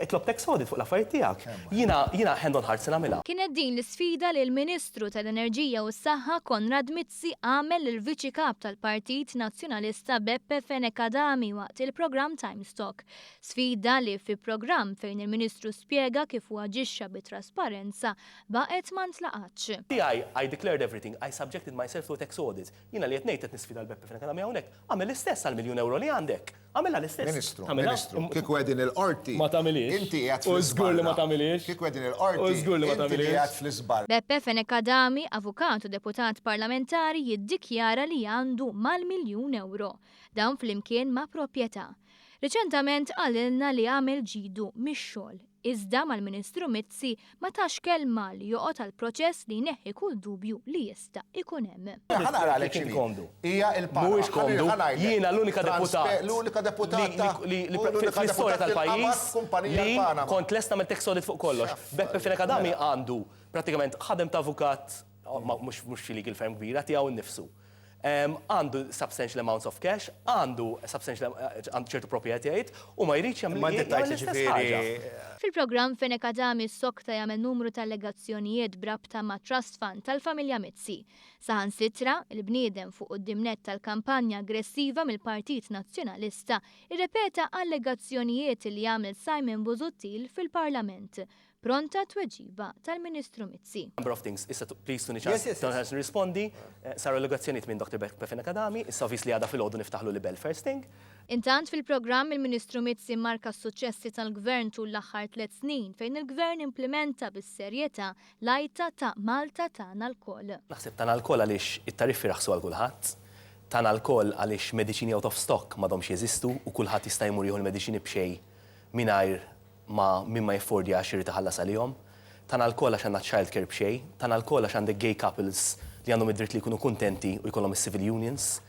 Itlob tax audit fuq l-affarijiet tiegħek. Jiena jiena hand on heart se nagħmilha. Kienet din l-isfida li l-Ministru tal-Enerġija u s-Saħħa Konrad Mizzi għamel lill-Viċi Kap tal-Partit Nazzjonalista Beppe Fenech Adami waqt il-programm Times Talk. Sfida li fi programm fejn il-Ministru spjega kif hu aġixxa bi trasparenza baqgħet ma ntlaqatx. Tiegħi, I declared everything, I subjected myself to a tax audit. Jiena li qed ngħid qed nisfida 'l Beppe Fenech Adami hawnhekk, agħmel l-istess għall-miljun ewro li għandek. Agħmilha l-istess. Ministru, Ministru, kieku qegħdin il-qorti. Ma tagħmilhiex. Inti qiegħed U żgur li ma tagħmilhiex. Kieku qegħdin il-qorti. U żgur li ma Inti li tagħmilhiex. qiegħed fl-iżbar. Beppe Fenech Adami, avukat u deputat parlamentari, jiddikjara li għandu mal-miljun euro. Dan flimkien ma' proprjetà. Riċentament qalilna li għamel ġidu mix-xogħol. Iżda mal-Ministru Mizzi ma tax kelma li joqgħod għal proċess li jneħħi kull dubju li jista' ikun hemm. Ħa nara għalek Kien x'inhi. komdu. Hija il-Panama. Mhuwiex komdu. Jiena l-unika deputat. L-unika deputat ta' li u l-unika fl-istorja deputat li tal-pajjiż nqabad kumpanija li l-Panama. kont lest nagħmel tax audit fuq kollox. Beppe Fenech Adami għandu pratikament ħadem ta' avukat mhux xi legal firm kbira tiegħu nnifsu. Għandu substantial amounts of cash, għandu substantial għandu ċertu proprjetajiet u ma jridx jagħmel Ma inti tajt jagħmel l-istess ħaġa. ġifieri. Fil-programm Fenech Adami sokta jagħmel numru ta' allegazzjonijiet b'rabta ma' Trust Fund tal-familja Mizzi. Saħansitra, il-bniedem fuq quddiem nett tal-kampanja aggressiva mill-Partit Nazzjonalista irrepeta allegazzjonijiet li għamel Simon Busuttil fil-Parlament. Pronta tweġiba tal-Ministru Mizzi. Number of things. Issa please tuni ċans Yes. nirrispondi. Saru allegazzjonijiet minn Dr. Beppe Fenech Adami, issa obviously għada filgħodu niftaħlu libel first thing. Intant fil-programm il-Ministru Mizzi marka s-suċċessi tal-Gvern tul l-aħħar 3 snin fejn il-Gvern implementa bis-serjetà l-għajta ta' Malta tagħna lkoll. Naħseb tagħna lkoll għaliex it-tariffi raħsu għal kulħadd, tagħna lkoll għaliex mediċini out of stock m'għadhomx jeżistu u kulħadd jista' jmur jieħu l-mediċini b'xejn mingħajr ma min ma jaffordjax irid iħallas għalihom. Tagħna lkoll għax għandna child care b'xejn, tagħna lkoll għax għandek gay couples li għandhom id-dritt li jkunu kuntenti u jkollhom is-civil unions.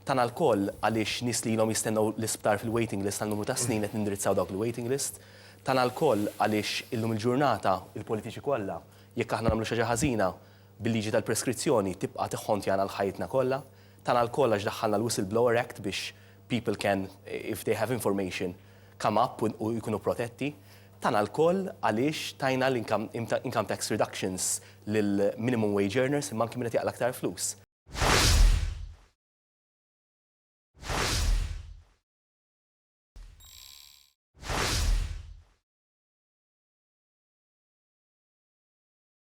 Tagħna lkoll għaliex nies li ilhom jistennew l-isptar fil-waiting list għal numru ta' snin qed nindirizzaw dawk il-waiting list. Tagħna lkoll għaliex illum il-ġurnata il-politiċi kollha jekk aħna nagħmlu xi ħaġa ħażina bil-liġi tal-preskrizzjoni tibqa' tiħħontjana l-ħajtna kollha. Tagħna lkoll għax daħħalna l-Whistleblower Act biex people can, if they have information, come up u jkunu protetti. Tagħna lkoll għaliex tajna l-income income tax reductions lil minimum wage earners imma anki min qed jaqla' aktar flus.